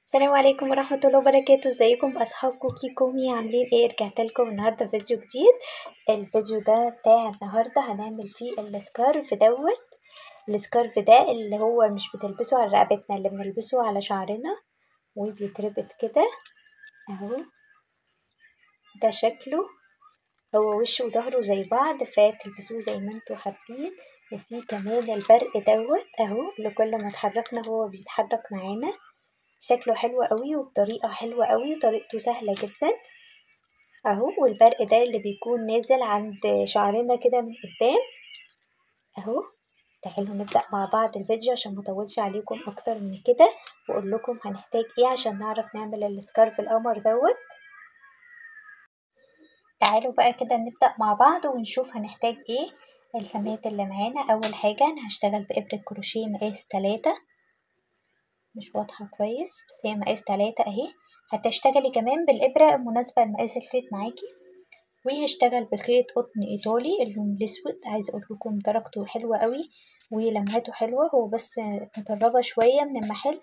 السلام عليكم ورحمة الله وبركاته. ازيكم اصحاب كوكي كومي، عاملين ايه؟ رجعت لكم النهارده فيديو جديد. الفيديو ده بتاع النهارده هنعمل فيه ال scarf دوت. ال scarf ده اللي هو مش بتلبسه على رقبتنا، اللي بنلبسه على شعرنا وبيتربط كده اهو. ده شكله، هو وشه وظهره زي بعض، فتلبسوه زي ما انتوا حابين. وفي كمان البرق دوت اهو، اللي كل ما اتحركنا هو بيتحرك معانا. شكله حلو قوي وبطريقة حلوة قوي، وطريقته سهلة جدا اهو. والبرق ده اللي بيكون نازل عند شعرنا كده من قدام اهو. تعالوا نبدأ مع بعض الفيديو عشان ما اطولش عليكم اكتر من كده، واقول لكم هنحتاج ايه عشان نعرف نعمل ال scarf القمر دوت. تعالوا بقى كده نبدأ مع بعض ونشوف هنحتاج ايه الخامات اللي معانا. اول حاجة انا هشتغل بإبرة كروشيه مقاس 3، مش واضحة كويس بس هي مقاس 3 اهي. هتشتغلي كمان بالإبرة المناسبة لمقاس الخيط معاكي. وهشتغل بخيط قطن ايطالي اللون الاسود، عايزة اقول لكم درجته حلوة قوي ولمعته حلوة، هو بس مطربة شوية من المحل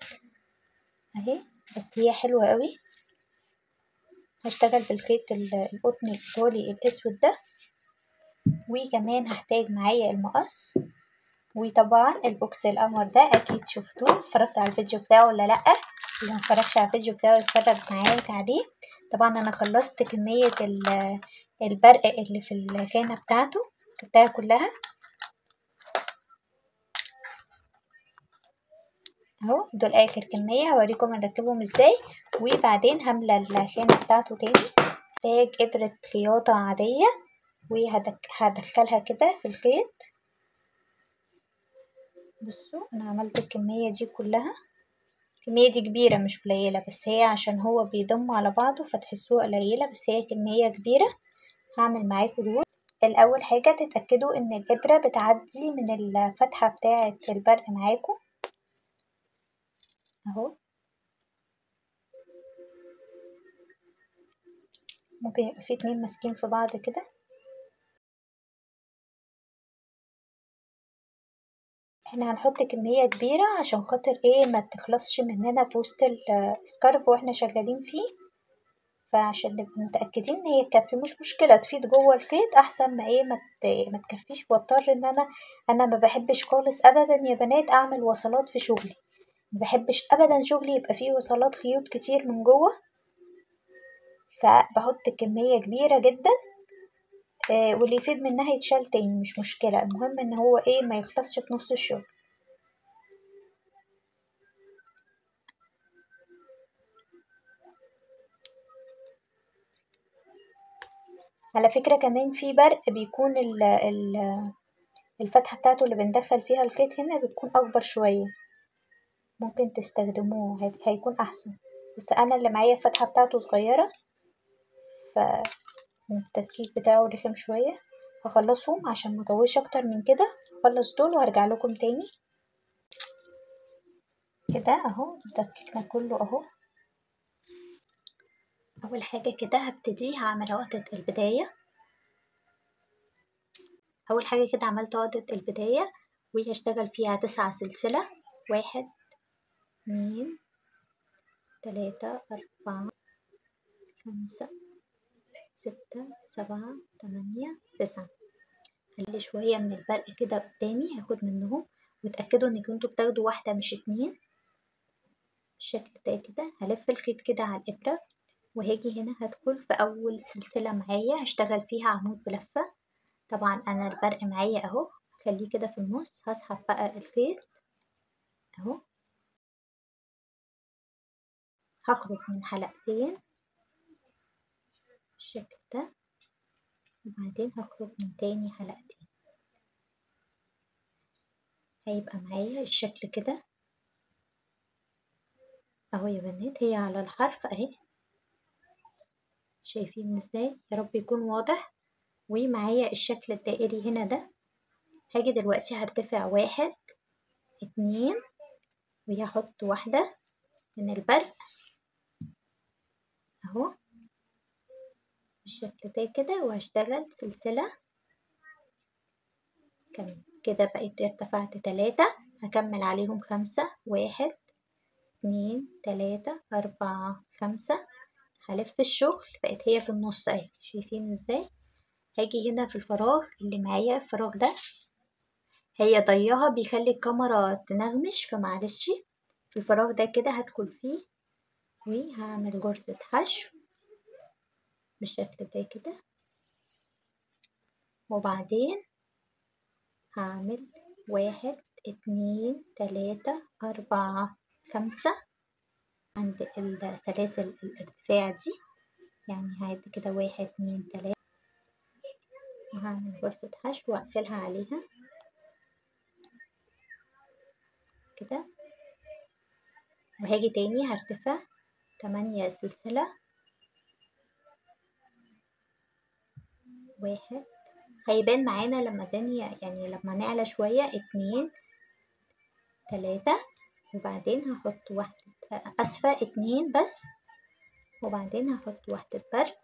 اهي، بس هي حلوة قوي. هشتغل بالخيط القطن الايطالي الاسود ده. وكمان هحتاج معايا المقص، وطبعا ال box القمر ده اكيد شفتوه، اتفرجت على الفيديو بتاعه ولا لا؟ اللي ما اتفرجش على الفيديو بتاعه يتفرج معايا عليه. طبعا انا خلصت كمية البرق اللي في الخانة بتاعته، جبتها كلها اهو. دول اخر كمية، هوريكم هنركبهم ازاي. وبعدين هملى الخانة بتاعته تاني. هحتاج ابره خياطة عادية وهدخلها كده في الخيط. بصوا انا عملت الكمية دي كلها، الكمية دي كبيرة مش قليلة، بس هي عشان هو بيضم على بعضه فتحسوها قليلة، بس هي كمية كبيرة. هعمل معاكم دول. الاول حاجة تتأكدوا ان الابرة بتعدي من الفتحة بتاعة البرق معاكم اهو. ممكن يبقى في اتنين ماسكين في بعض كده. احنا هنحط كمية كبيرة عشان خاطر ايه ما تخلصش مننا في وسط السكارف واحنا شغالين فيه، فعشان نبقى متأكدين ان هي تكفي. مش مشكلة تفيد جوه الخيط احسن ما ايه ما تكفيش واضطر ان انا ما بحبش خالص ابدا يا بنات اعمل وصلات في شغلي، ما بحبش ابدا شغلي يبقى فيه وصلات خيوط كتير من جوه، فبحط كمية كبيرة جدا. واللي يفيد منها يتشال تاني مش مشكلة، المهم ان هو ايه ما يخلصش في نص الشغل. على فكرة كمان في برق بيكون ال الفتحة بتاعته اللي بندخل فيها الخيط هنا بتكون اكبر شوية، ممكن تستخدموه هيكون احسن، بس انا اللي معايا الفتحة بتاعته صغيرة ف التدكيك بتاعه رخم شوية. هخلصهم عشان ما اطولش اكتر من كده، هخلص دول وهرجع لكم تاني. كده اهو دككنا كله اهو. اول حاجة كده هبتدي هعمل عقدة البداية. اول حاجة كده عملت عقدة البداية وهشتغل فيها 9 سلسلة، 1 2 3 4 5 6 7 8 9. هخلي شوية من البرق كده قدامي هاخد منهم، وتأكدوا انكم انتوا بتاخدوا واحدة مش 2 بالشكل ده كده. هلف الخيط كده على الإبرة وهاجي هنا هدخل في أول سلسلة معايا هشتغل فيها عمود بلفة. طبعا أنا البرق معايا أهو، هخليه كده في النص. هسحب بقى الخيط أهو، هخرج من حلقتين بالشكل ده، وبعدين هخرج من تاني حلقتين. هيبقى معايا الشكل كده اهو يا بنات، هي على الحرف اهي، شايفين ازاي؟ يا رب يكون واضح. ومعايا الشكل الدائري هنا ده. هاجي دلوقتي هرتفع 1 2 وهحط واحدة من البرق اهو بالشكل ده كده، وهشتغل سلسلة كمان كده. بقيت ارتفعت 3، هكمل عليهم 5، 1 2 3 4 5. هلف الشغل، بقت هي في النص اهي، شايفين ازاي؟ هاجي هنا في الفراغ اللي معايا، الفراغ ده هي ضيقها بيخلي الكاميرا تنغمش، فمعلش. في الفراغ ده كده هدخل فيه وهعمل غرزة حشو بالشكل ده كده، وبعدين هعمل 1 2 3 4 5 عند السلاسل الارتفاع دي، يعني هعد كده 1 2 3، وهعمل غرزة حشو واقفلها عليها كده. وهاجي تاني هرتفع 8 سلسلة، 1 هيبان معانا لما الدنيا يعني لما نعلى شوية، 2 3، وبعدين هحط واحدة أسفة 2 بس، وبعدين هحط واحدة برق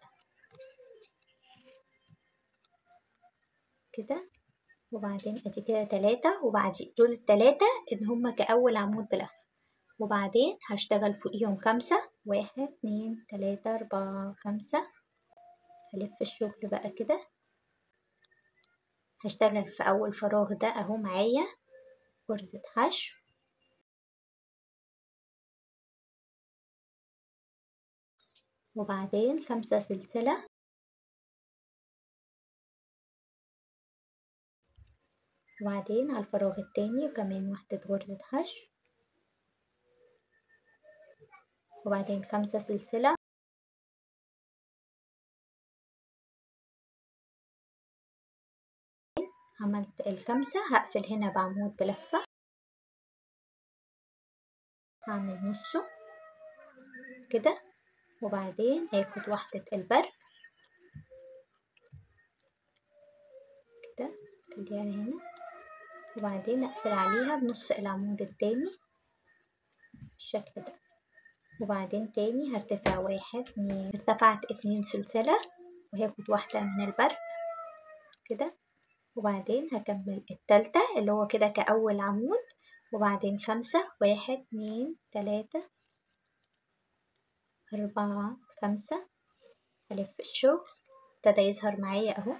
كده، وبعدين ادي كده 3، وبعدين دول التلاتة ان هما كأول عمود بلفة، وبعدين هشتغل فوقيهم 5، 1 2 3 4 5. هلف الشغل بقى كده، هشتغل في أول فراغ ده اهو معايا غرزة حشو، وبعدين 5 سلسلة، وبعدين على الفراغ التاني وكمان واحدة غرزة حشو، وبعدين 5 سلسلة، عملت ال5. هقفل هنا بعمود بلفة، هعمل نصه كده، وبعدين هاخد واحدة البرق كده خليها هنا، وبعدين اقفل عليها بنص العمود التاني بالشكل ده، وبعدين تاني هرتفع 1 2، ارتفعت 2 سلسلة، وهاخد واحدة من البرق كده، وبعدين هكمل التالتة اللي هو كده كأول عمود، وبعدين 5، 1 2 3 4 5. هلف الشغل، ابتدى يظهر معايا اهو،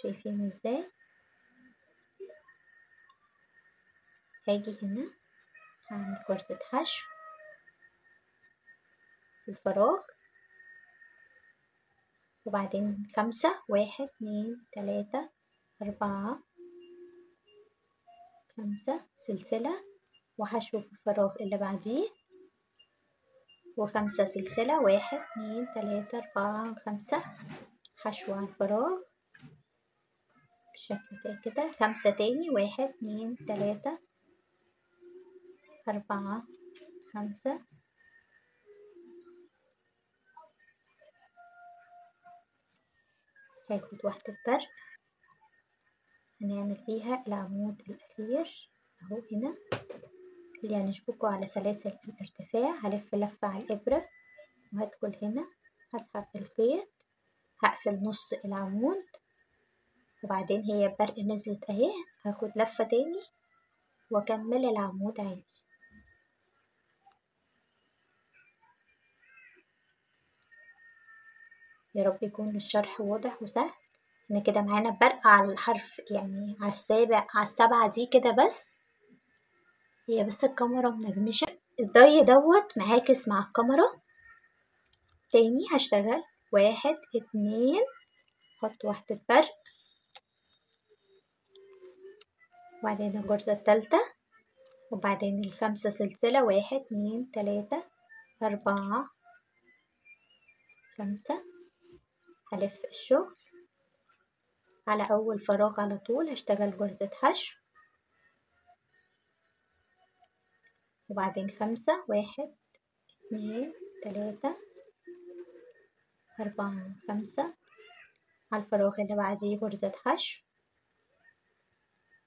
شايفين ازاي؟ هاجي هنا هعمل غرزة حشو في الفراغ، وبعدين 5، 1 2 3 4 5 سلسلة، وحشو في الفراغ اللي بعديه، و5 سلسلة، 1 2 3 4 5، حشو على الفراغ بالشكل ده كده، 5 تاني، 1 2 3 4 5. هاخد واحدة برق هنعمل فيها العمود الأخير اهو هنا اللي هنشبكه على سلاسل الارتفاع. هلف لفة على الإبرة وهدخل هنا، هسحب الخيط، هقفل نص العمود، وبعدين هي البرق نزلت اهي، هاخد لفة تاني واكمل العمود عادي. يا رب يكون الشرح واضح وسهل. احنا كده معانا برق على الحرف، يعني على السابع، على السبعة دي كده بس، هي بس الكاميرا منغمشة، الضي دوت معاكس مع الكاميرا. تاني هشتغل 1 2، حط واحدة برق، وبعدين الغرزة التالتة، وبعدين ال5 سلسلة، 1 2 3 4 5. هلف الشغل على أول فراغ على طول، هشتغل غرزة حشو، وبعدين 5، 1 2 3 4 5، على الفراغ اللي بعديه غرزة حشو،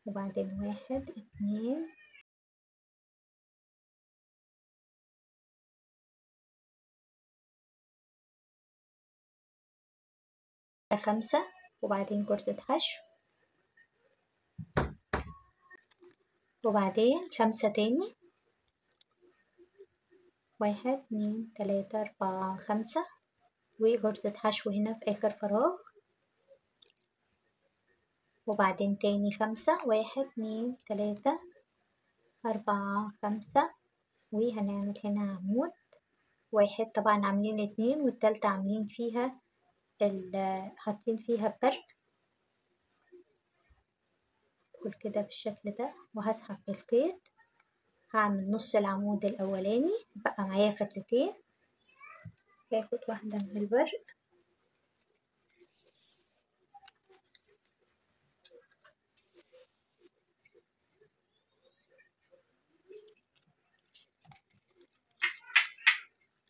وبعدين 1 2 5، وبعدين غرزة حشو، وبعدين 5 تاني، 1 2 3 4 5، وغرزة حشو هنا في آخر فراغ، وبعدين تاني 5، 1 2 3 4 5، وهنعمل هنا عمود 1. طبعا عاملين 2 والتالتة عاملين فيها حاطين فيها برق. ادخل كده بالشكل ده وهسحب الخيط، هعمل نص العمود الاولاني، بقى معايا فتلتين، هاخد واحدة من البرق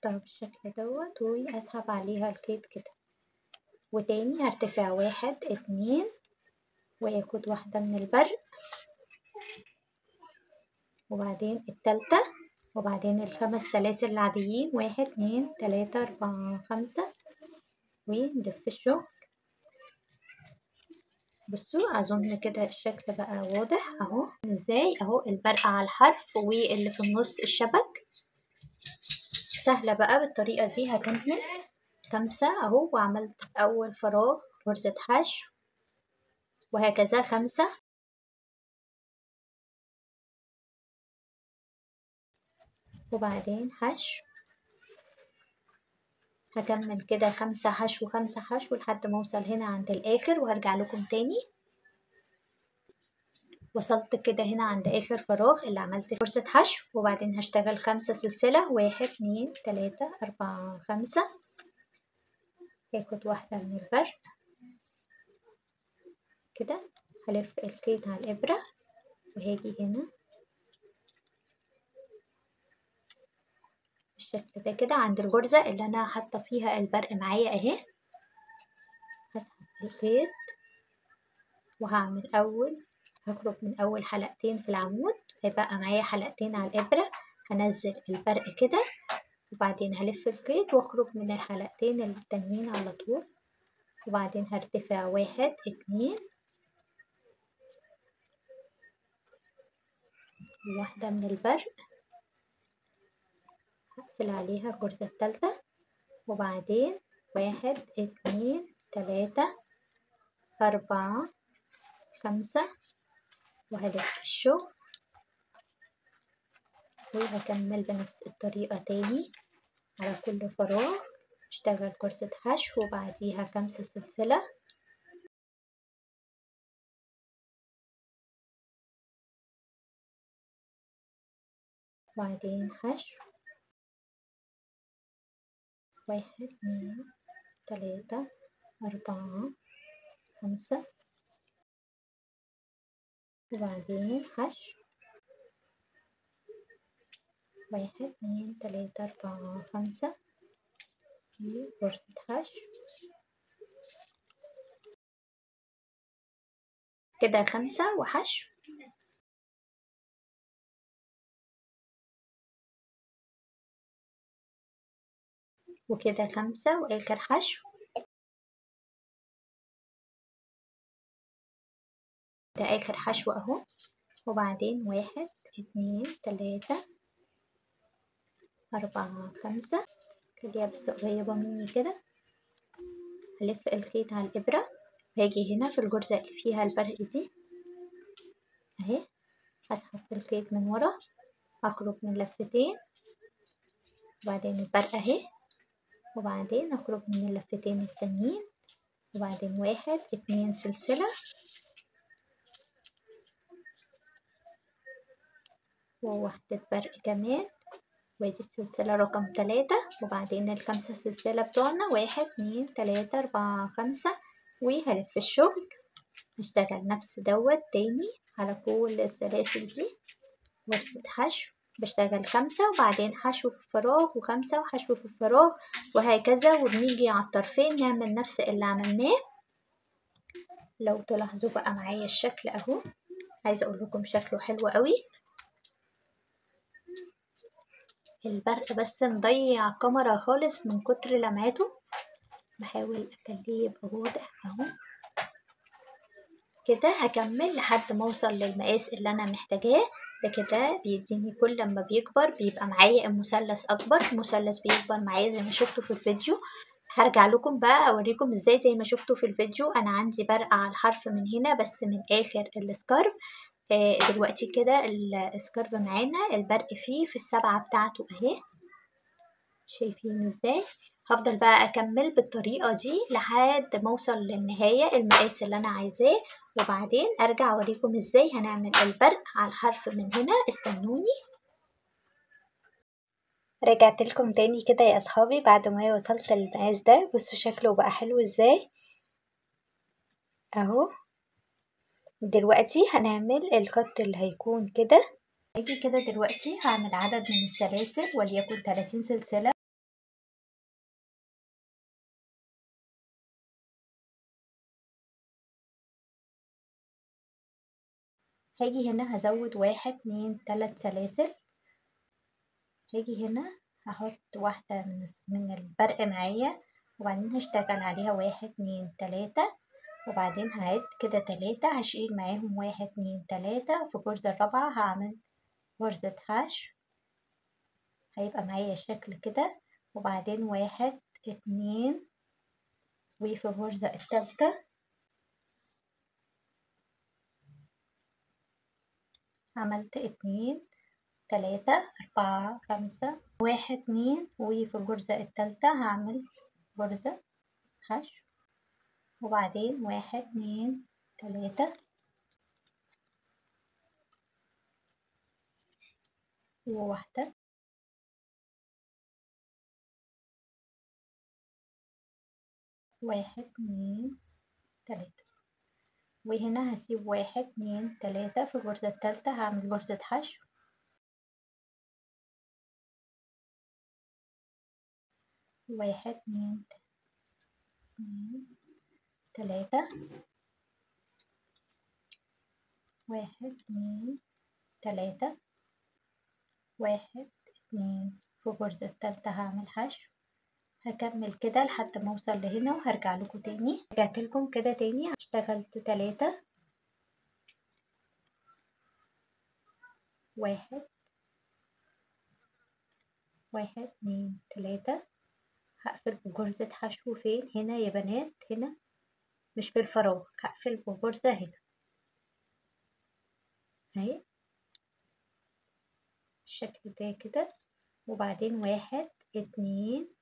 بالشكل دوت، واسحب عليها الخيط كده، وتاني هرتفع 1 2 واخد واحدة من البرق، وبعدين التالتة، وبعدين الخمس سلاسل العاديين 1 2 3 4 5، ونلف الشغل. بصوا اظن كده الشكل بقى واضح اهو ازاي، اهو البرقة على الحرف واللي في النص الشبك. سهلة بقى بالطريقة دي. هكمل 5 اهو، وعملت اول فراغ غرزة حشو، وهكذا 5، وبعدين حشو. هكمل كده 5 حشو 5 حشو لحد ما اوصل هنا عند الاخر، وهرجع لكم تاني. وصلت كده هنا عند اخر فراغ اللي عملت غرزة حشو، وبعدين هشتغل 5 سلسلة، 1 2 3 4 5، هاخد واحدة من البرق كده، هلف الخيط على الابرة وهاجي هنا بالشكل ده كده عند الغرزة اللي انا حاطة فيها البرق معايا اهي. هسحب الخيط وهعمل اول، هخرج من اول حلقتين في العمود، هيبقى معايا حلقتين على الابرة، هنزل البرق كده، وبعدين هلف الخيط واخرج من الحلقتين التانيين على طول، وبعدين هرتفع 1 2 واحدة من البرق، هقفل عليها الغرزة التالتة، وبعدين 1 2 3 4 5، وهلف الشغل وهكمل بنفس الطريقة تاني على كل فراغ. اشتغل غرزة حشو وبعديها 5 سلسلة، وبعدين حشو 1 2 3 4 5، وبعدين حشو 1 2 3 4 5، غرزة حشو كده 5 وحشو. وكده 5 وآخر حشو. ده آخر حشو اهو، وبعدين 1 2 3 4 5، خليها بس قريبة مني كده. هلف الخيط على الإبرة وهاجي هنا في الغرزة اللي فيها البرق دي اهي، هسحب الخيط من ورا، هخرج من لفتين، وبعدين البرق اهي، وبعدين اخرج من اللفتين التانيين، وبعدين 1 2 سلسلة، وواحدة برق كمان، وادي السلسلة رقم 3، وبعدين ال5 سلسلة بتوعنا 1 2 3 4 5، وهلف الشغل. هشتغل نفس دوت تاني على كل السلاسل دي غرزة حشو، بشتغل 5 وبعدين حشو في الفراغ و5 وحشو في الفراغ وهكذا، وبنيجي على الطرفين نعمل نفس اللي عملناه. لو تلاحظوا بقى معايا الشكل اهو، عايزه اقول لكم شكله حلو قوي. البرق بس مضيع الكاميرا خالص من كتر لمعته، بحاول اخليه يبقى واضح اهو. كده. هكمل لحد ما اوصل للمقاس اللي انا محتاجاه. ده كده بيديني كل لما بيكبر بيبقى معايا المثلث اكبر، المثلث بيكبر معايا زي ما شفتوا في الفيديو. هرجع لكم بقى اوريكم ازاي. زي ما شفتوا في الفيديو انا عندي برقة على الحرف من هنا بس من اخر ال scarf. دلوقتي كده ال scarf معانا البرق فيه في السبعة بتاعته اهي، شايفين ازاي؟ هفضل بقى اكمل بالطريقة دي لحد ما اوصل للنهاية المقاس اللي انا عايزاه، وبعدين ارجع اوريكم ازاي هنعمل البرق على الحرف من هنا. استنوني. رجعت لكم تاني كده يا اصحابي بعد ما وصلت للمقاس ده. بصوا شكله بقى حلو ازاي اهو. دلوقتي هنعمل الخط اللي هيكون كده. هاجي كده دلوقتي هعمل عدد من السلاسل وليكن 30 سلسلة. هاجي هنا هزود 1 2 3 سلاسل. هاجي هنا هحط واحدة من البرق معايا، وبعدين هشتغل عليها 1 2 3، وبعدين هعد كده 3، هشيل معاهم 1 2 3. في الغرزة الرابعة هعمل غرزة حشو، هيبقى معايا الشكل كده. وبعدين 1 2، وفي الغرزة التالتة عملت 2 3 4 5 1 2، وفي الغرزة التالتة هعمل غرزة حشو، وبعدين 1 2 3 وواحدة. واحد 2 3، وهنا هسيب 1 2 3. في الغرزة التالتة هعمل غرزة حشو، 1 2 3 1 2 3 1 2. في الغرزة التالتة هعمل حشو. هكمل كده لحد ما اوصل لهنا وهرجع لكم تاني. رجعت لكم كده تاني، اشتغلت 3 1 1 2 3. هقفل بغرزة حشو فين؟ هنا يا بنات، هنا مش في الفراغ، هقفل بغرزة هنا اهي بالشكل ده كده. وبعدين 1 2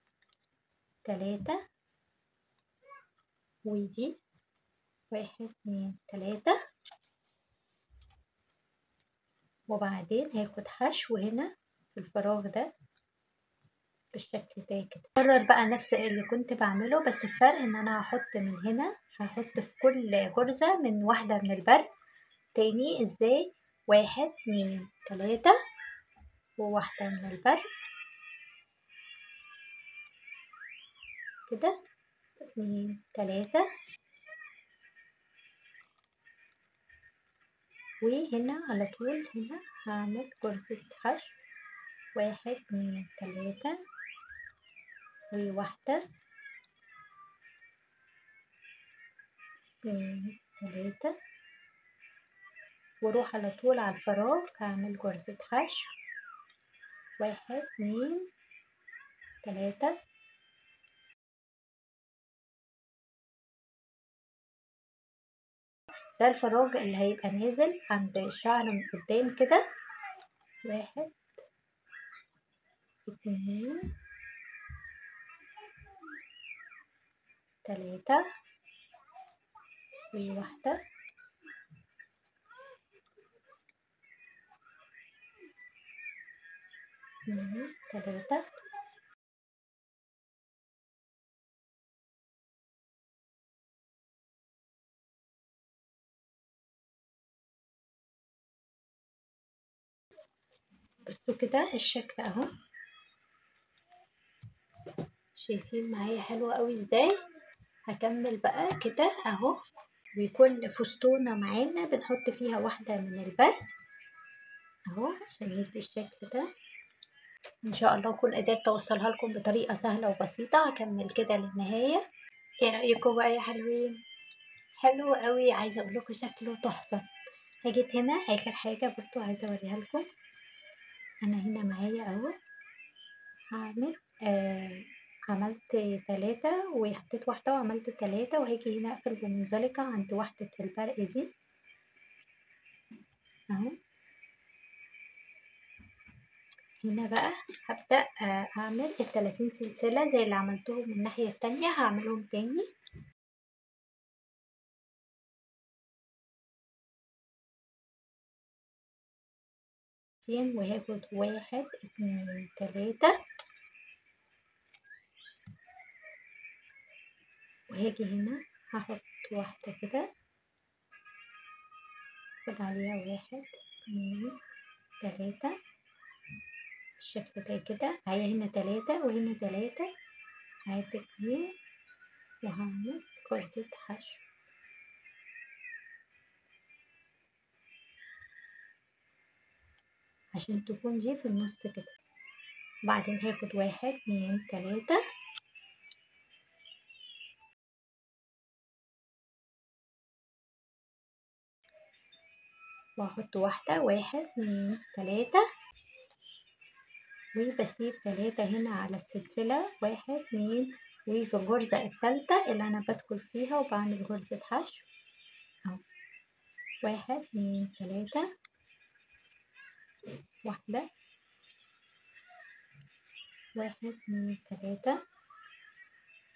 3، ودي 1 2 3، وبعدين هاخد حشو هنا في الفراغ ده بالشكل ده كده. اكرر بقى نفس اللي كنت بعمله، بس الفرق ان انا هحط من هنا، هحط في كل غرزة من واحدة من البرق. تاني ازاي؟ 1 2 3 وواحدة من البرق كده، 2 3، وهنا على طول هنا هعمل غرزة حشو، 1 2 3 وواحدة 2 3، واروح على طول على الفراغ هعمل غرزة حشو، 1 2 3. ده الفراغ اللي هيبقى نازل عند الشعر من قدام كده، 1 2 3 وواحدة 2 3. بصوا كده الشكل اهو، شايفين معايا حلوة قوي ازاي؟ هكمل بقى كده اهو. وكل فستونة معانا بنحط فيها واحدة من البرق اهو عشان يدي الشكل ده. ان شاء الله اكون قدرت اوصلها لكم بطريقة سهلة وبسيطة. هكمل كده للنهاية. ايه رأيكم بقى يا حلوين؟ حلو قوي، عايزه اقول لكم شكله تحفة. هاجي هنا اخر حاجة برضو عايزه اوريها لكم. انا هنا معايا اهو هعمل عملت 3 وحطيت واحدة وعملت 3، وهاجي هنا اقفل بمنزلقه عند وحده البرق دي اهو. هنا بقى هبدأ اعمل 30 سلسلة زي اللي عملتهم من الناحية التانية، هعملهم تاني. وهاخد 1 2 3، وهاجي هنا هحط واحدة كده، اخد عليها 1 2 3 بالشكل ده كده. معايا هنا 3 وهنا 3، هات 2 وهعمل غرزة حشو. عشان تكون دي في النص كده. وبعدين هاخد 1 2 3 وهحط واحدة، 1 2 3، وبسيب 3 هنا على السلسلة، 1 2، وفي الغرزة التالتة اللي أنا بدخل فيها وبعمل غرزة حشو أهو، 1 2 3، واحدة، 1 2 3،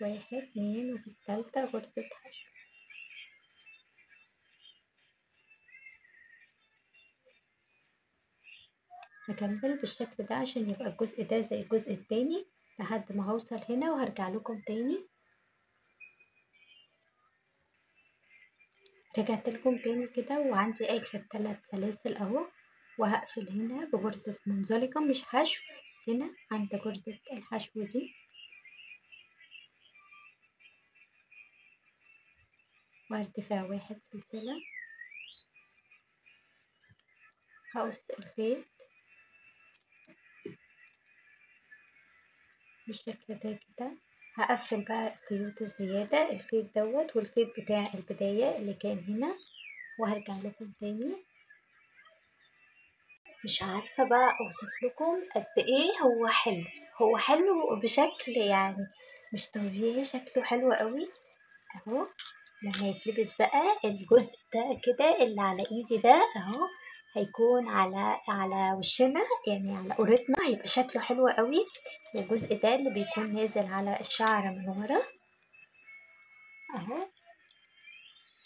1 2، وفي التالتة غرزة حشو. هكمل بالشكل ده عشان يبقى الجزء ده زي الجزء التاني لحد ما هوصل هنا، وهرجع لكم تاني. رجعت لكم تاني كده، وعندي اخر 3 سلاسل اهو، وهقفل هنا بغرزة منزلقة مش حشو، هنا عند غرزة الحشو دي، وارتفاع 1 سلسلة. هقص الخيط بالشكل ده كده. هقفل بقى الخيوط الزيادة، الخيط دوت والخيط بتاع البداية اللي كان هنا، وهرجع لكم تاني. مش عارفة بقى اوصف لكم قد ايه هو حلو، هو حلو بشكل يعني مش طبيعي، شكله حلو قوي اهو. لما يتلبس بقى الجزء ده كده اللي على ايدي ده اهو، هيكون على وشنا يعني على قورتنا، هيبقى شكله حلو قوي. والجزء ده اللي بيكون نازل على الشعر من ورا اهو،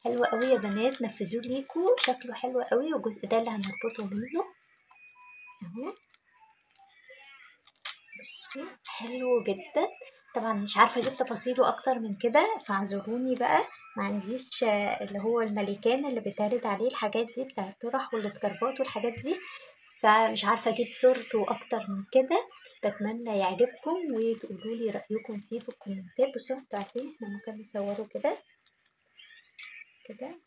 حلو قوي يا بنات، نفذوه ليكوا، شكله حلو قوي. والجزء ده اللي هنربطه منه اهو، بصوا حلو جدا. طبعا مش عارفه اجيب تفاصيله اكتر من كده، فاعذروني بقى، ما عنديش اللي هو الملكان اللي بيتعرض عليه الحاجات دي بتاع الطرح والسكربات والحاجات دي، فمش عارفه اجيب صورته اكتر من كده. بتمنى يعجبكم وتقولوا لي رايكم فيه في الكومنتات. بصوا انتوا عارفين احنا ممكن نصوره كده كده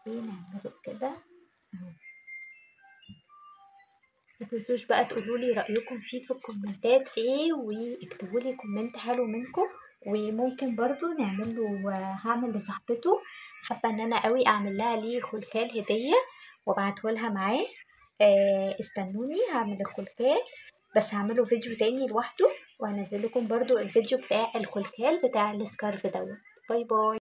ونعمله كده اهو. ما تنسوش بقى تقولوا لي رايكم فيه في الكومنتات ايه، واكتبوا لي comment حلو منكم. وممكن برضو نعمل له، هعمل لصاحبته، حابة ان انا قوي اعمل لها ليه خلخال هديه وابعته لها معاه. استنوني هعمل الخلخال، بس هعمله فيديو تاني لوحده، وهنزل لكم برضو الفيديو بتاع الخلخال بتاع ال scarf دوت. bye bye.